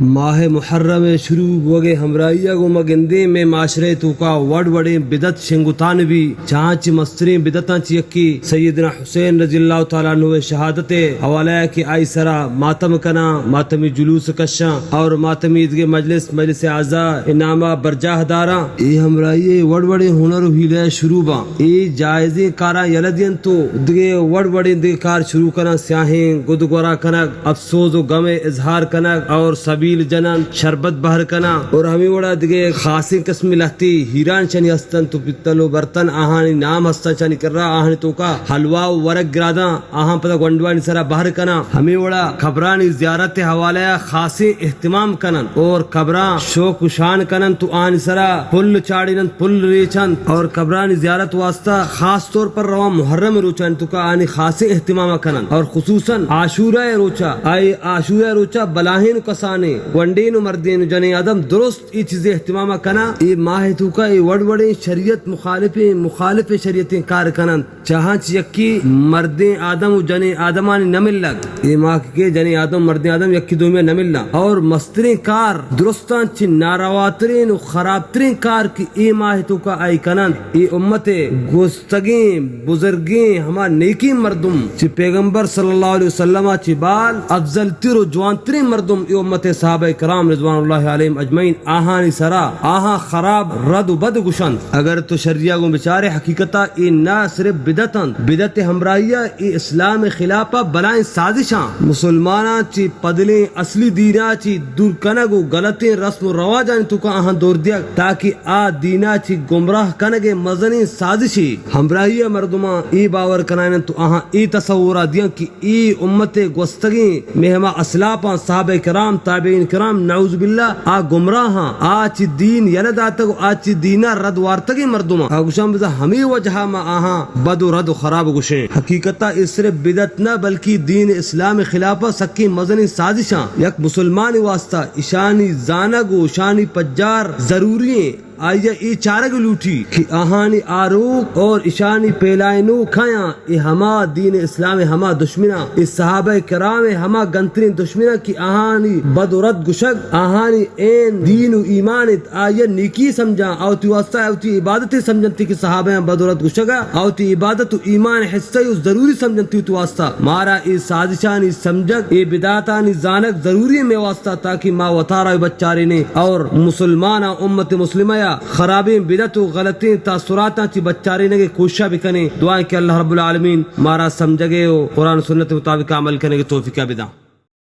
ماہ محرم ءِ شروع بوگ ءِ ہمراہی ءَ گوں ما گندیں مئے معاشرہ ءِ توکا وڑ وڑیں بدعت شنگ و تان بی۔ چاں چہ مستریں بدعتاں چہ یکے سیدنا حسین رضی اللہ تعالی عنہ ءِ شہادت ءِ حوالہ ءَ کہ آئی سرا ماتم کناں، ماتمی جلوس کشاں اور ماتمی ایدگہ مجلس، مجلس اعزا ءِ نام ءَ برجاہ داراں۔ اے ہمراہی ءِ وڑ وڑیں ہنر و حیلہ ءَ شروع باں۔ اے جائزیں کاراں یلہ دینت و دگہ وڑ وڑیں دگہ کار شروع کناں، سیاہیں گد گورا کنگ، افسوز و غم ءِ اظہار کنگ اور سبیل جنن، شربت بہر کناں اور ہمے وڑا دگہ خاصیں قسمیں لہتے ہیران شانی ہستنت و پتل و برتن آہانی نام ہستاں شانی کرا، آہانی توکا حلوہ و ورگ گراداں، آہاں پدا گونڈوانی سرا بہر کناں۔ ہمے وڑا قبرانی زیارت ءِ حوالہ ءَ خاصیں اہتمام کننت اور قبراں شوق و شان کننت و آہانی سرا پل چاڑیننت، پل ریچنت اور قبرانی زیارت واسطہ خاص طور پر رواں محرم ءِ روچانی توکا آہانی خاصیں اہتمام کننت اور خصوصاً عاشورہ ءِ روچا، آئی عاشورہ ءِ روچا بلاہیں و کسانیں گونڈیں و مردیں و جنیں آدم درست اے چیزے اہتمام ءَ کناں۔ اے ماہ ءِ توکا اے وڑ وڑیں شریعت مخالفیں، مخالف شریعتیں کار کننت۔ چاہاں چہ یکے مردیں آدم و جنیں آدمانی نہ ملگ۔ اے ماہ کہ جنیں آدم، مردیں آدم یکے دومی ءَ نہ ملاں۔ اور مستریں کار، درستاں چہ نارواتریں و خرابتریں کار کہ اے ماہ ءِ توکا آئی کننت، اے امت ءِ گوستگیں بزرگیں ہما نیکیں مردم چہ پیغمبر صلی اللہ علیہ وسلم ءَ چہ بال افضل تر و جوانتریں مردم اے امت ءِ صحابہ کرام رضوان اللہ علیہم اجمعین، آہانی سرا آہاں خراب، رد و بد گوشنت۔ اگر تو شریعہ گوں بچارے، حقیقتا اے نہ صرف بدعت انت، بدعت ءِ ہمراہیا اے اسلام ءِ خلافا بلائیں سازشاں۔ مسلماناں چہ پدلیں اصلی دینا چہ دور کنگ و غلطیں رسم و رواجانی توکا آہاں دور دیگ، تاکہ آ دینا چہ گمراہ کنگ ءِ مزنیں سازشے۔ ہمراہی ءِ مردماں اے باور کنائیننت و آہاں اے تصور ءَ دیاں کہ اے امت ءِ گوستگیں مئے ہما اسلافاں، صحابہ کرام، تابعین کرام، نعوذ باللہ، آ گمراہاں، آ چہ دین یلہ داتگ و آ چہ دینا رد وارتگیں مردماں۔ آ گوشاں بزاں ہمے وجہا ما آہاں بد و رد و خراب گوشیں۔ حقیقتا اے صرف بدعت نہ، بلکہ دین اسلام ءِ خلافا سکیں مزنیں سازشاں۔ یک مسلمانے واسطہ اشانی زانگ و اشانی پجار ضروری ایں۔ آئی ءَ اے چارگ لوٹی کہ آہانی آروک اور اشانی پیلائینوک کئے آں؟ اے ہما دین اسلام ءِ ہما دشمناں، اے صحابہ کرام ءِ ہما گنتریں دشمناں کہ آہانی بد و رد گشگ، آہانی عین دین و ایمان انت، آئی ءَ نیکی سمجھاں، آ وتی واسطہ، آ وتی عبادتے سمجھنتی کہ صحابیاں بد و رد گشگ ءَ، آ وتی عبادت و ایمان ءِ حصہ و ضروری سمجھنتی وتی واسطہ۔ مارا اے سازشانی سمجھگ، اے بدعتانی زانگ ضروری ایں مئے واسطہ، تاکہ ما وتارا بچارینیں اور مسلماناں، امت مسلمہ ءَ خرابیں بدعت و غلطیں تاثراتاں چہ بچارینگ ءِ کوشش ءَ بکنیں۔ دعا ایں کہ اللہ رب العالمین مارا سمجھگ ءِ و قرآن و سنت ءِ مطابق عمل کنگ ءِ توفیق ءَ بداں۔